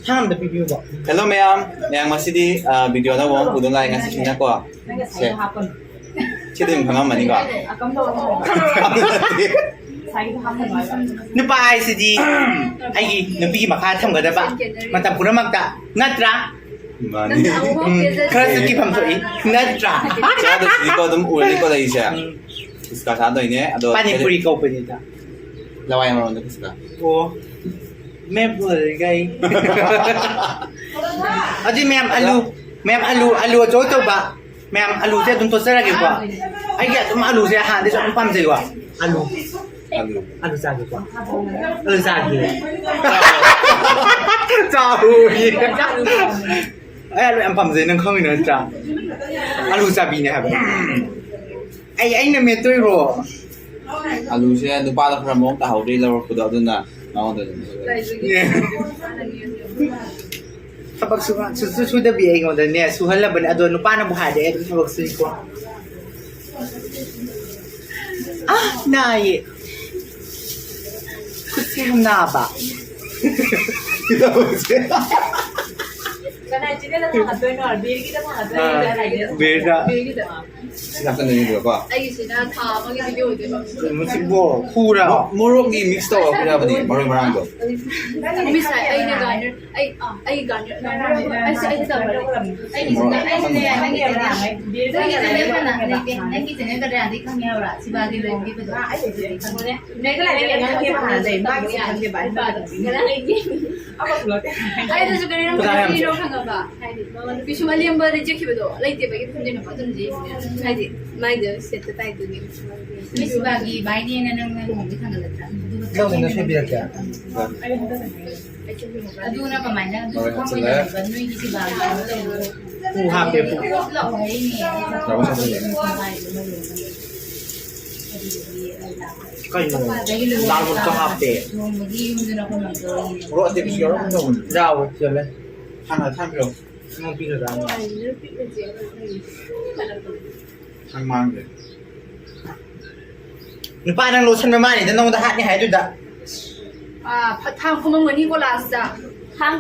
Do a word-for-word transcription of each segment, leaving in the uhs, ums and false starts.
ꯊꯥꯡ ꯑꯝꯇ ꯄꯤꯕꯤꯌꯨꯕ꯫ Hello ꯃꯌꯥꯝ, ꯃꯌꯥꯝ ꯉꯁꯤꯗꯤ ꯚꯤꯗꯤꯑꯣ ꯑꯅꯧꯕ ꯑꯃ ꯄꯨꯗꯨꯅ ꯂꯥꯛꯑꯦ ꯉꯁꯤꯁꯤꯅꯀꯣ꯫ ꯁꯦ, ꯁꯤꯗꯤ ꯑꯗꯨꯝ ꯈꯪꯉꯝꯃꯅꯤꯀꯣ꯫ ꯅꯨꯄꯥ ꯍꯥꯏꯁꯤꯗꯤ ꯑꯩꯒꯤ ꯅꯨꯄꯤꯒꯤ ꯃꯈꯥ ꯊꯝꯒꯗꯕ ꯃꯇꯝ ꯄꯨꯝꯅꯃꯛꯇ, ꯅꯠꯇ꯭ꯔꯥ? ꯃꯥꯅꯤ꯫ ꯎꯝ, ꯈꯔꯁꯨ ꯀꯤꯐꯝ ꯊꯣꯛꯏ, ꯅꯠꯇ꯭ꯔꯥ? ꯆꯥꯗꯣꯏꯁꯤꯗꯤꯀꯣ ꯑꯗꯨꯝ ꯎꯔꯅꯤꯀꯣ ꯂꯩꯁꯦ꯫ ꯎꯝ꯫ ꯐꯨꯁꯀꯥ ꯆꯥꯗꯣꯏꯅꯦ ꯑꯗꯣ꯫ ꯄꯥꯅꯤꯄꯨꯔꯤ ꯀꯧꯕꯅꯤꯗ꯫ ꯂꯋꯥꯏ ꯃꯔꯣꯟꯗ ꯐꯨꯁꯀꯥ꯫ ꯑꯣ꯫ ꯃꯦꯞ ꯑꯣꯏꯔꯒ ꯑꯩ꯫ ꯑꯗꯨꯗꯤ ꯃꯌꯥꯝ ꯑꯂꯨ, ꯃꯌꯥꯝ ꯑꯂꯨ, ꯑꯂꯨ ꯑꯆꯧ ꯑꯆꯧꯕ꯫ ꯃꯌꯥꯝ ꯑꯂꯨꯁꯦ ꯑꯗꯨꯝ ꯇꯣꯠꯆꯔꯒꯦꯀꯣ꯫ ꯑꯩꯒꯤ ꯑꯗꯨꯝ ꯑꯂꯨꯁꯦ ꯍꯥꯟꯅꯗꯩꯁꯨ ꯑꯗꯨꯝ ꯄꯥꯝꯖꯩꯀꯣ꯫ ꯑꯂꯨ꯫ ꯑꯂꯨ꯫ ꯑꯂꯨ ꯆꯥꯒꯦꯀꯣ꯫ ꯑꯂꯨ ꯆꯥꯒꯦ꯫ ꯆꯥꯎꯋꯤ꯫ ꯑꯩ ꯑꯂꯨ ꯌꯥꯝ ꯄꯥꯝꯖꯩ, ꯅꯪ ꯈꯪꯉꯤ ꯅꯠꯇ꯭ꯔꯥ? ꯑꯂꯨ ꯆꯥꯕꯤꯅꯦ ꯍꯥꯏꯕ꯫ ꯑꯩ, ꯑꯩꯅ ꯃꯦꯠꯇꯣꯏꯔꯣ? ꯑꯂꯨꯁꯦ ꯅꯨꯄꯥꯗ ꯈꯔ ꯃꯑꯣꯡ ꯇꯥꯍꯧꯗ꯭ꯔꯤ ꯂꯧꯔꯛꯄꯗꯣ, ꯑꯗꯨꯅ ꯅꯉꯣꯟꯗ ꯑꯗꯨꯝ꯫ ꯊꯕꯛ ꯁꯨ-, ꯁꯨꯁꯨ ꯁꯨꯗꯕꯤ ꯑꯩꯉꯣꯟꯗꯅꯦ ꯁꯨꯍꯜꯂꯕꯅꯦ, ꯑꯗꯣ ꯅꯨꯄꯥꯅꯕꯨ ꯍꯥꯏꯔꯗꯤ ꯑꯩ ꯑꯗꯨꯝ ꯊꯕꯛ ꯁꯨꯏꯀꯣ꯫ ꯑ, ꯅꯥꯏꯌꯦ꯫ ꯈꯨꯠꯁꯦ ꯌꯥꯝ ꯅꯥꯕ꯫ ꯀꯅꯥꯏ ꯆꯦꯅꯦꯜꯗ ꯊꯥꯡꯒꯠꯇꯣꯏꯅꯣ? ꯕꯤꯔꯒꯤꯗ ꯊꯥꯡꯒꯠꯇꯣꯏꯅꯣ? ꯑꯥ, ꯀꯅꯥꯏ ꯆꯦꯅꯦꯜꯗ? ꯕꯤꯔꯗ꯫ ꯕꯤꯔꯒꯤꯗ꯫ ꯁꯤ ꯉꯥꯛꯇꯅꯦ ꯌꯦꯡꯕꯤꯔꯣꯀꯣ꯫ ꯑꯩꯒꯤꯁꯤꯅ ꯊꯥ ꯑꯃꯒꯤ ꯚꯤꯗꯤꯑꯣ ꯑꯣꯏꯗꯣꯏꯕ꯫ ꯃꯁꯤꯕꯣ ꯈꯨꯔꯥ? ꯃꯣ-, ꯃꯣꯔꯣꯛꯀꯤ ꯃꯤꯛꯁ ꯇꯧꯔꯛꯄ ꯌꯥꯕꯅꯤ, ꯃꯔꯣꯏ ꯃꯔꯥꯡꯗꯣ꯫ ꯃꯤꯁ ꯍꯥꯏ, ꯑꯩꯅ ꯒꯥꯔꯅꯔ, ꯑꯩ, ꯑꯥ, ꯑꯩ ꯒꯥꯔꯅꯔ, ꯑꯩꯁꯦ, ꯑꯩꯁꯦ ꯇꯧꯔꯦ꯫ ꯑꯩꯒꯤꯁꯤꯅ, ꯑꯩꯁꯤꯅ, ꯅꯪꯒꯤꯁꯤꯅ ꯀꯅꯥ ꯂꯩꯇꯦ? ꯅꯪꯒꯤ ꯆꯦꯅꯦꯜ ꯀꯅꯥꯗꯤ ꯈꯪꯉꯦ ꯍꯥꯏꯕ꯭ꯔꯥ? ꯁꯤꯕꯥꯒꯤ ꯂꯨꯍꯣꯡꯈꯤꯕꯗꯣ꯫ ꯃꯦꯘꯥꯂꯌꯥꯗ ꯂꯩ, ꯃꯥꯒꯤ ꯍꯥꯟꯅ ꯂꯩ, ꯃꯥꯒꯤꯁꯨ ꯈꯪꯗꯦꯕ, ꯑꯩ ꯅꯨꯄꯥꯗꯣ꯫ ꯑꯩꯗꯁꯨ ꯀꯔꯤꯅꯣ, ꯀꯅꯥ ꯌꯥꯝ ꯀꯔꯤꯅꯣ ꯈꯪꯉꯕ? ꯍꯥꯏꯗꯤ ꯃꯉꯣꯟꯗ ꯄꯤꯁꯨꯝ ꯑꯂꯦꯝꯕꯗꯤ ꯆꯦꯛꯈꯤꯕꯗꯣ ꯂꯩꯇꯦꯕ, ꯌꯨꯝ ꯊꯝꯖꯤꯟꯅꯕ ꯑꯗꯨꯝꯗꯤ ꯍꯥꯏꯗꯤ ꯃꯥꯏꯗ ꯁꯦꯠꯇ ꯇꯥꯏꯗꯨꯅꯤ꯫ ꯃꯤꯁ ꯕꯥꯒꯤ ꯕꯥꯏꯅꯦꯅ ꯅꯪꯅ ꯂꯨꯍꯣꯡꯕ ꯊꯥꯡꯒꯠꯂꯛꯇ꯭ꯔꯥ? ꯑꯗꯨꯒ ꯂꯧꯗꯨꯅ ꯁꯣꯏꯕꯤꯔꯛꯀꯦ꯫ ꯑꯗꯨꯅ ꯀꯃꯥꯏꯅ ꯑꯗꯨꯁꯨ ꯍꯣꯏ, ꯈꯪꯉꯣꯏꯗꯕ ꯍꯥꯞꯆꯤꯜꯂꯦ꯫ ꯅꯣꯏꯒꯤ ꯁꯤꯕꯥꯒꯤ ꯀꯩꯅꯣ ꯇꯧꯕꯗꯣ? ꯎ ꯍꯥꯞꯄꯦ, ꯎ꯫ ꯂꯥꯛꯑꯣ, ꯆꯠꯁꯤꯅꯦ꯫ ꯀꯩꯅꯣ? ꯂꯥꯜ ꯃꯣꯔꯣꯛꯀ ꯍꯥꯞꯄꯦ꯫ ꯂꯨꯍꯣꯡꯕꯒꯤ ꯌꯨꯝꯗꯨꯅ ꯀꯩꯅꯣ ꯇꯧꯔꯤꯅꯦ꯫ ꯃꯣꯔꯣꯛ ꯑꯇꯦꯛꯄꯁꯨ ꯌꯥꯎꯔꯛꯀꯨꯝ ꯇꯧꯕꯅꯤ꯫ ꯌꯥꯎꯋꯦ, ꯆꯦꯜꯂꯦ꯫ ꯍꯥꯟꯅ ꯊꯥꯡꯕꯤꯔꯣ꯫ ꯅꯪ ꯄꯤꯒꯗ꯭ꯔꯥ? ꯅꯪ ꯃꯥꯡꯈ꯭ꯔꯦ꯫ ꯅꯨꯄꯥ ꯅꯪ ꯂꯣꯠꯁꯟꯕ ꯃꯥꯜꯂꯤꯗ, ꯅꯉꯣꯟꯗ ꯍꯥꯠꯅꯤ ꯍꯥꯏꯗꯨꯗ꯫ ꯑꯥ, ꯐ-, ꯊꯥꯡ ꯈꯨꯃꯝꯒꯅꯤꯀꯣ ꯂꯥꯁꯇ꯫ ꯊꯥꯡ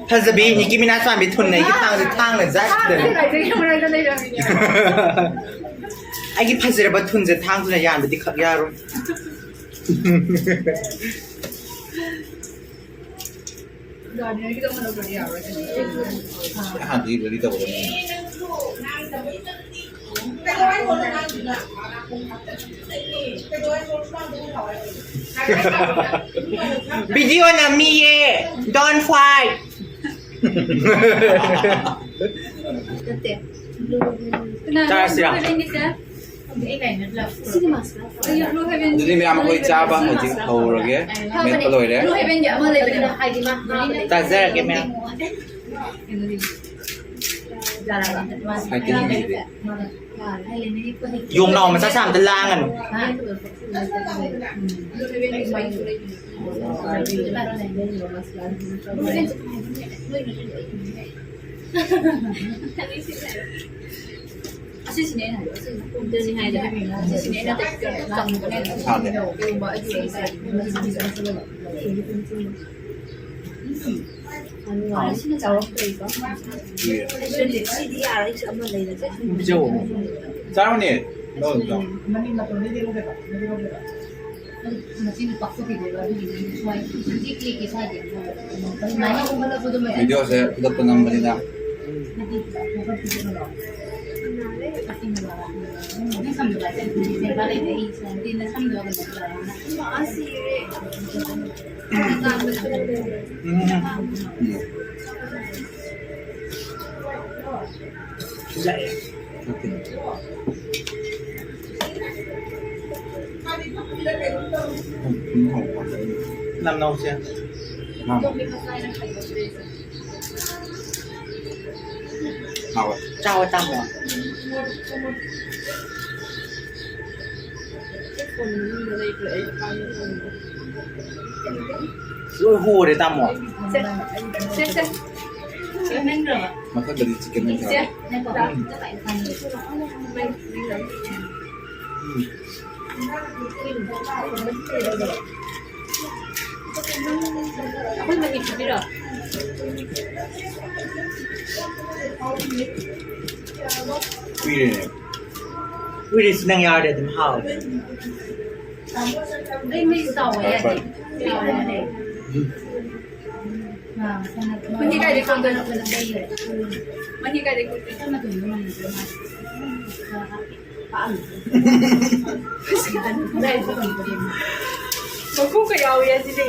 ꯐꯖꯕꯤ ꯅꯤꯀꯤ ꯃꯤꯅꯥꯁ ꯃꯥꯟꯕꯤ ꯊꯨꯟꯅ ꯑꯩꯒꯤ ꯊꯥꯡꯁꯦ ꯊꯥꯡꯅ ꯖꯠꯈꯤꯗꯅ꯫ ꯑꯩꯒꯤ ꯐꯖꯔꯕ ꯊꯨꯟꯁꯦ ꯊꯥꯡꯗꯨꯅ ꯌꯥꯟꯕꯗꯤ ꯈꯛ ꯌꯥꯔꯣꯏ꯫ ꯒꯥꯔꯗꯦꯅꯔꯒꯤꯗꯣ ꯑꯃ ꯂꯧꯗ꯭ꯔꯗꯤ ꯌꯥꯔꯔꯣꯏ ꯀꯩꯅꯣ꯫ ꯑꯍꯥꯟꯕꯗꯤ ready ꯇꯧꯒꯗꯕꯅꯤ꯫ Video ꯅꯝꯃꯤꯌꯦ, don't fight. ꯅꯠꯇꯦ꯫ ꯆꯥꯔꯁꯤꯔꯥ? ꯁꯤꯒꯤ mask ꯁꯦ? ꯑꯗꯨꯗꯤ ꯃꯌꯥꯝ ꯑꯩꯈꯣꯏ ꯆꯥꯕ ꯍꯧꯖꯤꯛ ꯍꯧꯔꯒꯦ꯫ ꯃꯦꯠꯄ ꯂꯣꯏꯔꯦ꯫ ꯆꯥꯖꯔꯒꯦ ꯃꯌꯥꯝ꯫ ꯌꯣꯡꯅꯥꯎ ꯃꯆꯥꯁꯦ ꯑꯝꯇ ꯂꯥꯡꯒꯅꯨ꯫ ꯑꯁꯤꯁꯤꯅꯦ ꯑꯩꯅ ꯍꯥꯏꯗꯣ꯫ ꯑꯁꯤꯁꯤꯅꯦ ꯑꯩꯅ ꯇꯧꯕꯅꯦ꯫ ꯀꯩꯒꯨꯝꯕ ꯑꯩꯒꯤ ꯑꯣꯏꯔꯗꯤ꯫ ꯎꯝ꯫ ꯁꯤꯅ ꯆꯥꯎꯔꯛꯇꯣꯏꯀꯣ꯫ ꯁꯤꯗꯤ ꯌꯥꯔꯣꯏ, ꯑꯩꯁꯨ ꯑꯃ ꯂꯩꯔꯒꯦ꯫ ꯄꯤꯖꯧ꯫ ꯆꯥꯔꯣꯅꯦ꯫ ꯂꯧ, ꯂꯧ꯫ ꯃꯆꯤꯟ ꯄꯥꯛꯊꯣꯛꯈꯤꯗꯣꯏꯕ ꯑꯗꯨꯒꯤꯅꯦ꯫ ꯁ꯭ꯋꯥꯏ ꯍꯧꯖꯤꯛ ꯀ꯭ꯂꯤꯛꯀꯤ ꯁ꯭ꯋꯥꯏꯗꯤ꯫ ꯑꯗꯨꯃꯥꯏꯅ ꯎꯍꯜꯂꯛꯄꯗꯣ ꯃꯆꯤꯟ Video ꯁꯦ ꯈꯨꯗꯛꯇ ꯅꯝꯕꯅꯤꯅ꯫ ꯅꯪ ꯁꯝꯗꯣ ꯀꯥꯏ ꯆꯠꯈ꯭ꯔꯦ? ꯅꯪ ꯁꯝꯗꯣ ꯀꯩꯅꯣ ꯇꯧꯔꯒ꯫ ꯎꯝ꯫ ꯎꯝ꯫ ꯅꯝ ꯅꯧꯁꯦ꯫ ꯎꯝ꯫ ꯍꯥꯎꯋꯦ꯫ ꯆꯥꯎ ꯇꯥꯃꯣ꯫ ꯂꯣꯏ ꯍꯣꯔꯦ ꯇꯥꯃꯣ꯫ ꯁꯦ, ꯁꯦ, ꯁꯦ꯫ ꯁꯦ, ꯅꯪꯗ꯭ꯔꯕ? ꯃꯊꯛꯇꯗꯤ chicken ꯅꯠꯇ꯭ꯔꯣ? ꯁꯦ, ꯉꯥꯏꯈꯣ꯫ ꯎꯝ꯫ ꯎꯝ꯫ ꯑꯩꯈꯣꯏ ꯃꯍꯤ ꯄꯤꯕꯤꯔꯣ꯫ ꯀꯨꯏꯔꯦꯅꯦ꯫ ꯀꯨꯏꯔꯦ, ꯁꯤ ꯅꯪ ꯌꯥꯎꯔꯗꯤ ꯑꯗꯨꯝ ꯍꯥꯎꯋꯦ꯫ ꯑꯩ ꯃꯩ ꯆꯥꯎꯕ ꯌꯥꯗꯦ꯫ ꯐꯔꯦ, ꯐꯔꯦ꯫ ꯃꯍꯤ ꯀꯥꯏꯗꯩ ꯈꯪꯗꯣꯏꯅꯣ? ꯃꯍꯤ ꯀꯥꯏꯗꯩ ꯈꯪꯗꯣꯏꯅꯣ? ꯃꯈꯣꯡꯒ ꯌꯥꯎꯏ ꯑꯁꯤꯗꯤ꯫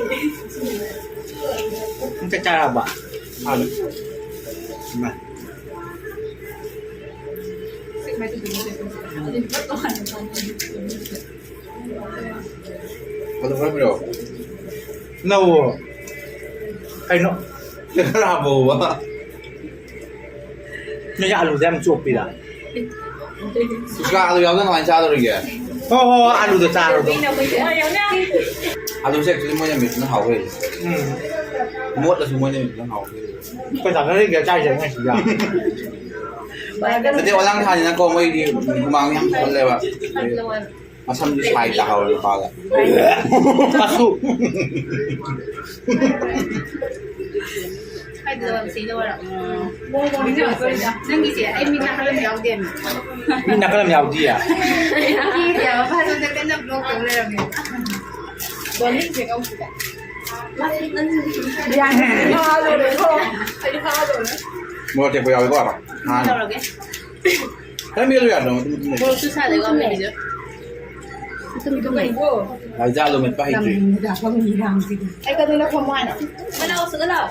ꯆꯥꯛ ꯆꯥꯔꯕ? ꯍꯥꯎꯅ꯫ ꯏꯃꯥ꯫ ꯑꯗꯨ ꯈꯔ ꯄꯤꯔꯛꯑꯣ꯫ ꯂꯧꯑꯣ꯫ ꯀꯩꯅꯣ? ꯈꯔ ꯍꯥꯞꯄꯛꯑꯣꯕ꯫ ꯅꯣꯏꯁꯦ ꯑꯂꯨꯁꯦ ꯌꯥꯝ ꯆꯣꯞꯄꯤꯗ꯫ ꯁꯤꯀꯥ ꯑꯂꯨ ꯌꯥꯎꯗꯅ ꯀꯃꯥꯏꯅ ꯆꯥꯗꯧꯔꯤꯒꯦ? ꯍꯣ, ꯍꯣ, ꯍꯣ, ꯑꯂꯨꯗꯣ ꯆꯥꯔꯣ ꯑꯗꯨꯝ꯫ ꯑꯂꯨꯁꯦ actually ꯃꯣꯏꯅ ꯃꯦꯠꯄꯅ ꯍꯥꯎꯋꯦ꯫ ꯎꯝ꯫ ꯃꯣꯠꯂꯁꯨ ꯃꯣꯏꯅ ꯃꯦꯠꯄꯅ ꯍꯥꯎꯋꯦ꯫ ꯑꯩꯈꯣꯏ ꯆꯥꯅꯔꯤꯒꯦ ꯆꯥꯏꯁꯦ ꯉꯁꯤꯗꯤ꯫ ꯅꯠꯇꯦ, ꯑꯣꯂꯥꯡ ꯊꯥꯅꯤꯅꯀꯣ ꯃꯣꯏꯗꯤ ꯍꯨꯃꯥꯡ ꯌꯥꯝ ꯊꯣꯛꯍꯜꯂꯦꯕ꯫ ꯃꯁꯝꯗꯤ ꯁꯥꯏ ꯇꯥꯍꯧꯔꯦ ꯅꯨꯄꯥꯒ꯫ ꯀꯁꯨ꯫ ꯀꯥꯏꯗ ꯂꯧꯔ? ꯁꯤ ꯂꯧꯔ? ꯅꯪꯒꯤꯁꯦ ꯑꯩ ꯃꯤꯠ ꯅꯥꯀꯜ ꯑꯃ ꯌꯥꯎꯗꯦꯃꯤ꯫ ꯃꯤꯠ ꯅꯥꯀꯜ ꯑꯃ ꯌꯥꯎꯗꯤꯌꯦ? ꯑꯩꯒꯤꯁꯦ ꯃꯐꯝꯗ ꯀꯟꯅ block ꯇꯧ ꯂꯩꯔꯝꯃꯦ꯫ ꯃꯣꯔꯣꯛ ꯑꯇꯦꯛꯄ ꯌꯥꯎꯏꯀꯣ? ꯀꯩꯗꯧꯔꯒꯦ? ꯈꯔ ꯃꯦꯠꯂꯨ ꯌꯥꯗ꯭ꯔꯣ? ꯃꯇꯨꯝ ꯃꯇꯨꯝ ꯂꯩ꯫ ꯃꯣꯔꯣꯛꯁꯨ ꯁꯥꯗꯦꯀꯣ, ꯃꯦꯠꯂꯤꯁꯦ? ꯂꯥꯏꯖꯥ ꯑꯂꯨ ꯃꯦꯠꯄ ꯍꯩꯇ꯭ꯔꯤ꯫ ꯑꯩ ꯀꯩꯗꯧꯅ ꯐꯝꯃꯣ ꯍꯥꯏꯅꯣ? ꯁꯤꯗ ꯂꯥꯛꯑꯣ, ꯁꯤꯗ ꯂꯥꯛꯑꯣ꯫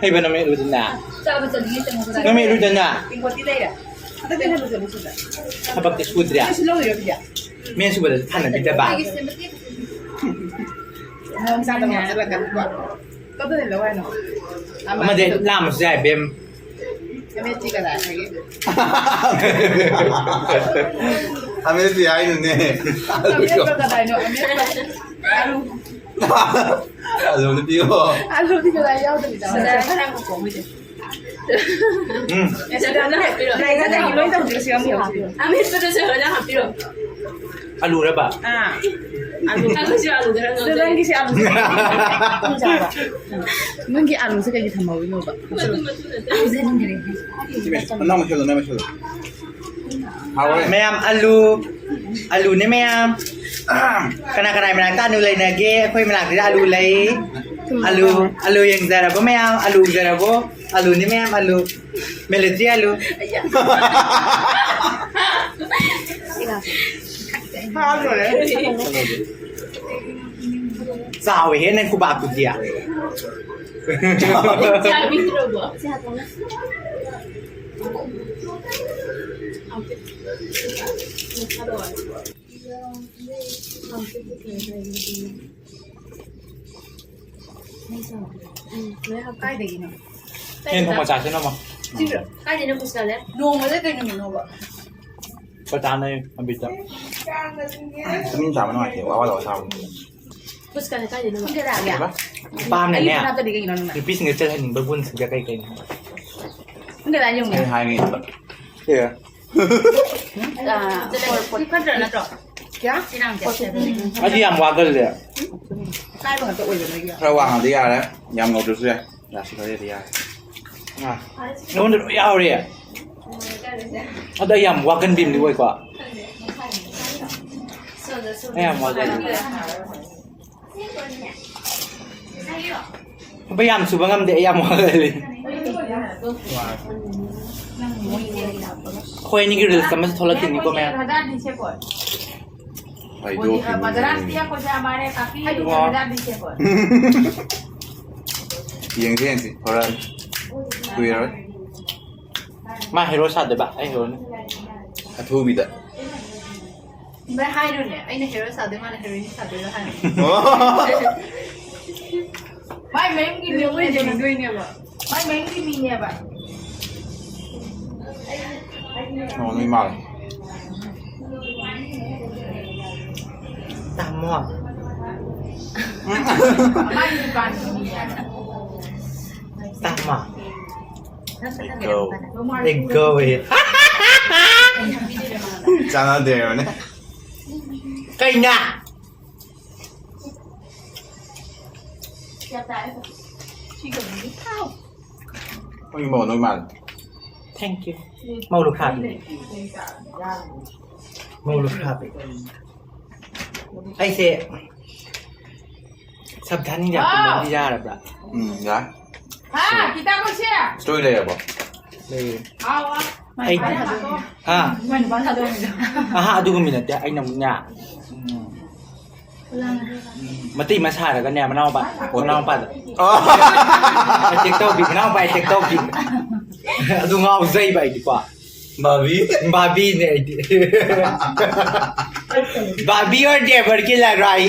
ꯍꯩꯕ ꯅꯪ ꯃꯦꯠꯂꯨꯗꯅ꯫ ꯆꯥꯕ ꯆꯠꯅꯤꯡꯉꯦ, ꯆꯪꯉꯛꯄꯗ꯫ ꯅꯪ ꯃꯦꯠꯂꯨꯗꯅ꯫ ꯇꯦꯡꯀꯣꯠꯇꯤ ꯂꯩꯔꯦ꯫ ꯍꯟꯗꯛꯇꯤ ꯍꯟꯕ ꯆꯠꯂꯨ ꯁꯤꯗ꯫ ꯊꯕꯛꯇꯤ ꯁꯨꯗ꯭ꯔꯦ꯫ ꯅꯪꯁꯨ ꯂꯧꯔꯤꯔꯣ, ꯕꯤꯗ꯭ꯌꯥ? ꯃꯦꯠ ꯁꯨꯕꯗꯁꯨ ꯊꯥꯅꯕꯤꯗꯕ꯫ ꯑꯩꯒꯤ ꯁꯦꯝꯕ ꯇꯦꯡꯀꯣꯠ꯫ ꯃꯑꯣꯡ ꯆꯥꯗꯕ ꯍꯥꯞꯆꯜꯂꯛꯀꯅꯨꯀꯣ꯫ ꯀꯗꯥꯏꯗ ꯂꯧ ꯍꯥꯏꯅꯣ? ꯑꯃꯗꯤ ꯂꯥꯝꯃꯁꯨ ꯌꯥꯏ, ꯕꯦꯝ꯫ ꯑꯃꯦꯠꯄꯤ ꯀꯗꯥꯏ ꯍꯥꯏꯒꯦ? ꯑꯃꯦꯠꯄꯤ ꯍꯥꯏꯅꯨꯅꯦ꯫ ꯑꯃꯦꯠꯄ ꯀꯗꯥꯏꯅꯣ? ꯑꯃꯦꯠꯄ꯫ ꯑꯂꯨ꯫ ꯑꯂꯨꯗꯤ ꯄꯤꯌꯣ꯫ ꯑꯂꯨꯗꯤ ꯀꯗꯥꯏ ꯌꯥꯎꯗꯕꯤꯗ? ꯁꯤꯗ ꯈꯔ ꯉꯧꯊꯣꯛꯑꯝꯃꯤꯁꯦ꯫ ꯎꯝ꯫ ꯁꯤꯗ ꯍꯥꯞꯄꯤꯔꯣ꯫ ꯂꯩꯒꯗꯒꯤ ꯂꯣꯏ ꯇꯧꯗ꯭ꯔꯁꯨ ꯌꯥꯝ ꯍꯥꯞꯄꯤꯔꯣ꯫ ꯑꯃꯦꯠꯄꯗꯨꯁꯨ ꯂꯣꯏꯅ ꯍꯥꯞꯄꯤꯔꯣ꯫ ꯑꯂꯨꯔꯕ? ꯑꯥ꯫ ꯑꯂꯨꯁꯨ ꯑꯂꯨꯗ ꯅꯪ ꯉꯥꯎꯖꯩ꯫ ꯅꯪꯒꯤꯁꯦ ꯑꯂꯨꯁꯦ ꯀꯩꯒꯤ ꯊꯝꯍꯧꯔꯤꯅꯣꯕ? ꯃꯇꯨ ꯃꯇꯨ ꯅꯠꯇꯦ꯫ ꯁꯤ ꯃꯦꯁ-, ꯅꯪ ꯃꯦꯁꯦꯖ, ꯅꯪ ꯃꯦꯁꯦꯖ꯫ ꯍꯥꯎꯔꯦ꯫ ꯃꯌꯥꯝ ꯑꯂꯨ, ꯑꯂꯨꯅꯦ ꯃꯌꯥꯝ꯫ ꯀꯅꯥ ꯀꯅꯥ ꯃꯅꯥꯛꯇ ꯑꯂꯨ ꯂꯩꯅꯒꯦ? ꯑꯩꯈꯣꯏ ꯃꯅꯥꯛꯇ ꯑꯂꯨ ꯂꯩ꯫ ꯑꯂꯨ, ꯑꯂꯨ ꯌꯦꯡꯖꯔꯕꯣ ꯃꯌꯥꯝ? ꯑꯂꯨ ꯎꯖꯔꯕꯣ? ꯑꯂꯨꯅꯦ ꯃꯌꯥꯝ, ꯑꯂꯨ꯫ ꯃꯦꯂꯦꯇ꯭ꯔꯤ ꯑꯂꯨ꯫ ꯍꯥ, ꯂꯣꯏꯔꯦ꯫ ꯆꯥꯎꯋꯦꯍꯦ ꯅꯪ ꯈꯨꯕꯥꯛꯇꯨꯗꯤ꯫ ꯆꯥꯕꯤꯗ꯭ꯔꯕꯣ? ꯀꯥꯏꯗꯒꯤꯅꯣ? ꯌꯦꯟ ꯊꯣꯡꯕ ꯆꯥꯁꯤ ꯅꯣꯡꯃ꯫ ꯁꯤꯔꯣ? ꯀꯥꯏꯗꯩꯅꯣ ꯄꯨꯁꯜꯂꯦ? ꯅꯣꯡꯃꯗ ꯀꯩ ꯅꯨꯃꯤꯠꯅꯣꯕ? ꯄꯇꯥ ꯅꯩ ꯑꯕꯤꯇ꯫ ꯇꯨꯃꯤꯟ ꯆꯥꯕ ꯅꯨꯡꯉꯥꯏꯇꯦ, ꯋꯥ ꯋꯥ ꯂꯥꯎꯔ ꯆꯥꯕ꯫ ꯄꯨꯁꯀꯥꯅꯦ ꯀꯥꯏꯗꯩꯅꯣ? ꯄꯨꯡ ꯀꯌꯥꯗ ꯂꯥꯛꯑꯒꯦ? ꯅꯨꯄꯥ ꯑꯃꯅꯅꯦ, ꯑꯩ ꯍꯥꯞꯇꯗꯤ ꯀꯩꯒꯤꯅꯣ ꯅꯪꯅ? ꯅꯨꯄꯤꯁꯤꯡꯗ ꯆꯠꯍꯟꯅꯤꯡꯕ ꯒꯨꯟꯁꯤꯡꯁꯦ ꯀꯩ ꯀꯩꯅꯣ? ꯄꯨꯡ ꯀꯌꯥꯗ ꯌꯧꯅꯤ? ꯑꯩ ꯍꯥꯏꯒꯦ꯫ ꯑꯦ꯫ ꯑꯥ, ꯐꯣꯔ ꯐꯣꯔꯇꯤ ꯐꯠꯇ꯭ꯔꯥ ꯅꯠꯇ꯭ꯔꯣ? ꯀꯌꯥ? ꯁꯤ ꯅꯪ ꯆꯠꯁꯦ꯫ ꯑꯩꯗꯤ ꯌꯥꯝ ꯋꯥꯒꯜꯂꯦ꯫ ꯀꯥꯏꯕ ꯉꯥꯛꯇ ꯑꯣꯏꯕ ꯅꯣꯏꯒꯤ? ꯈꯔ ꯋꯥꯡꯉꯗꯤ ꯌꯥꯔꯦ, ꯌꯥꯝ ꯉꯧꯗ꯭ꯔꯁꯨ ꯌꯥꯏ꯫ ꯔꯥꯁꯤ ꯈꯔ ꯂꯩꯔꯗꯤ ꯌꯥꯔꯦ꯫ ꯑꯥ, ꯑꯩꯉꯣꯟꯗ ꯂꯣꯏ ꯌꯥꯎꯔꯦ꯫ ꯑꯗꯣ ꯑꯩ ꯌꯥꯝ ꯋꯥꯒꯟꯕꯤ ꯑꯃꯗꯤ ꯑꯣꯏꯀꯣ꯫ ꯑꯩ ꯌꯥꯝ ꯋꯥꯒꯜꯂꯤ꯫ ꯊꯕꯛ ꯌꯥꯝ ꯁꯨꯕ ꯉꯝꯗꯦ, ꯑꯩ ꯌꯥꯝ ꯋꯥꯒꯜꯂꯤ꯫ ꯑꯩꯈꯣꯏ ꯑꯅꯤꯒꯤ ꯔꯤꯜꯁ ꯑꯃꯁꯨ ꯊꯣꯛꯂꯛꯈꯤꯅꯤꯀꯣ ꯃꯌꯥꯝ꯫ ꯍꯥꯏꯗꯣꯛꯈꯤꯅꯤ꯫ ꯃꯗ꯭ꯔꯥꯁ ꯇꯤꯌꯥ ꯀꯣꯖꯥ ꯃꯥꯔꯦ ꯀꯥꯐꯤ ꯋꯥ꯫ ꯍꯥꯏꯗꯣꯛꯈꯤꯅꯤ꯫ ꯌꯦꯡꯁꯤ ꯌꯦꯡꯁꯤ ꯊꯣꯔꯛꯑꯅꯤ꯫ ꯀꯨꯏꯔꯔꯣꯏ꯫ ꯃꯥ ꯍꯦꯔꯣ ꯁꯥꯗꯣꯏꯕ, ꯑꯩ ꯍꯦꯔꯣꯅꯤ꯫ ꯑꯊꯨꯕꯤꯗ꯫ ꯚꯥꯏ ꯍꯥꯏꯔꯨꯅꯦ, ꯑꯩꯅ ꯍꯦꯔꯣ ꯁꯥꯗꯣꯏ, ꯃꯥꯅ ꯍꯦꯔꯣꯏꯟ ꯁꯥꯗꯣꯏꯔꯣ ꯍꯥꯏꯔꯣ? ꯃꯥꯏ ꯃꯌꯨꯝꯒꯤ ꯃꯤꯅꯦꯕ꯫ ꯃꯥꯏ ꯃꯌꯨꯝꯒꯤ ꯃꯤꯅꯦꯕ꯫ ꯑꯣ, ꯅꯣꯏ ꯃꯥꯜꯂꯦ꯫ ꯇꯥꯃꯣ꯫ ꯃꯥꯏ ꯗꯨꯀꯥꯟꯒꯤ ꯃꯤꯅꯦꯕ꯫ ꯇꯥꯃꯣ꯫ ꯏꯒꯣ꯫ ꯏꯒꯣ ꯑꯦ꯫ ꯆꯥꯟꯅꯗꯦꯕꯅꯦ꯫ ꯀꯩꯅ? ꯅꯣꯏ ꯃꯧ ꯅꯣꯏ ꯃꯥꯜꯂꯦ꯫ Thank you. ꯃꯧ ꯂꯨꯈ꯭ꯔꯥꯕꯤ꯫ ꯃꯧ ꯂꯨꯈ꯭ꯔꯥꯕꯤ꯫ ꯑꯩꯁꯦ ꯁꯕ ꯙꯥꯅꯤ ꯌꯥꯀꯨꯝꯕꯗꯤ ꯌꯥꯔꯕ꯭ꯔꯥ? ꯎꯝ, ꯌꯥꯏ꯫ ꯍꯥ, ꯈꯤꯇꯪ ꯀꯨꯏꯁꯦ꯫ ꯁ꯭ꯇꯣꯔꯤ ꯂꯩꯔꯕꯣ? ꯂꯩꯔꯦ꯫ ꯑꯥꯎ, ꯑꯥꯎ꯫ ꯑꯩ ꯍꯥ? ꯃꯣꯏ ꯅꯨꯄꯥ ꯊꯥꯗꯣꯛꯑꯝꯃꯤꯗꯣ꯫ ꯑꯍꯥ, ꯑꯗꯨꯒꯨꯝꯕ ꯅꯠꯇꯦ꯫ ꯑꯩꯅ ꯑꯃꯨꯛꯅꯦ, ꯎꯝ, ꯃꯇꯩ ꯃꯁꯥꯔꯒꯅꯦ, ꯃꯅꯥꯎꯄꯥ, ꯃꯅꯥꯎꯄꯥꯗ ꯑꯣ꯫ Attack ꯇꯧꯕꯤ, ꯃꯅꯥꯎꯄꯥ attack ꯇꯧꯕꯤ꯫ ꯑꯗꯨ ꯉꯥꯎꯖꯩꯕ ꯑꯩꯗꯤꯀꯣ꯫ ꯕꯥꯕꯤ꯫ ꯕꯥꯕꯤꯅꯦ ꯑꯩꯗꯤ꯫ ꯕꯥꯕꯤ ꯑꯣꯔ ꯗꯦꯕꯔꯒꯤ ꯂꯔꯥꯏ꯫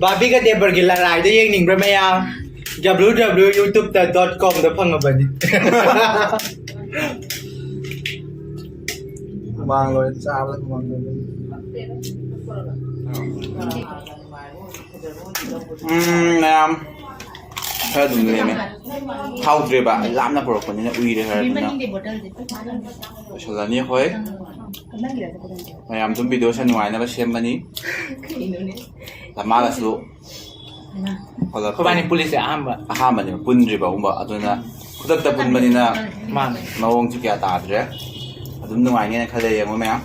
ꯕꯥꯕꯤꯒ ꯗꯦꯕꯔꯒꯤ ꯂꯔꯥꯏꯗꯣ ꯌꯦꯡꯅꯤꯡꯕ꯭ꯔꯥ ꯃꯌꯥꯝ? W W W dot youtube dot com ꯗ ꯐꯪꯉꯕꯅꯤ꯫ ꯍꯨꯃꯥꯡ ꯂꯣꯏ ꯆꯥꯕꯗ ꯍꯨꯃꯥꯡ ꯂꯣꯏ꯫ ꯎꯝ, ꯃꯌꯥꯝ ꯈꯔ ꯑꯗꯨꯝ ꯂꯦꯝꯃꯦ꯫ ꯍꯥꯎꯗ꯭ꯔꯦꯕ, ꯑꯩ ꯂꯥꯞꯅ ꯄꯨꯔꯛꯄꯅꯤꯅ ꯎꯏꯔꯦ ꯍꯥꯏꯔꯕꯅꯤꯅ꯫ ꯂꯣꯏꯁꯜꯂꯅꯤ ꯑꯩꯈꯣꯏ꯫ ꯃꯌꯥꯝ ꯑꯗꯨꯝ video ꯁꯦ ꯅꯨꯡꯉꯥꯏꯅꯕ ꯁꯦꯝꯕꯅꯤ꯫ ꯂꯝꯃꯥꯜꯂꯁꯨ ꯑꯩꯈꯣꯏꯕꯥꯅꯤ ꯄꯨꯜꯂꯤꯁꯦ ꯑꯍꯥꯟꯕ꯫ ꯑꯍꯥꯟꯕꯅꯦꯕ ꯄꯨꯟꯗ꯭ꯔꯤꯕꯒꯨꯝꯕ, ꯑꯗꯨꯅ ꯈꯨꯗꯛꯇ ꯄꯨꯟꯕꯅꯤꯅ ꯃꯥꯅꯦ꯫ ꯃꯑꯣꯡꯁꯨ ꯀꯌꯥ ꯇꯥꯗ꯭ꯔꯦ꯫ ꯑꯗꯨꯝ ꯅꯨꯡꯉꯥꯏꯅꯦꯅ ꯈꯜꯂꯦ, ꯌꯦꯡꯉꯣ ꯃꯌꯥꯝ꯫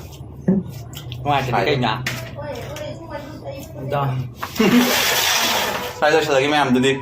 ꯅꯨꯡꯉꯥꯏꯇ꯭ꯔꯗꯤ ꯍꯥꯏ꯫ ꯀꯩꯅꯣ? ꯑꯗꯣ꯫ ꯁ꯭ꯋꯥꯏ ꯂꯣꯏꯁꯤꯜꯂꯒꯦ ꯃꯌꯥꯝꯗꯨꯗꯤ꯫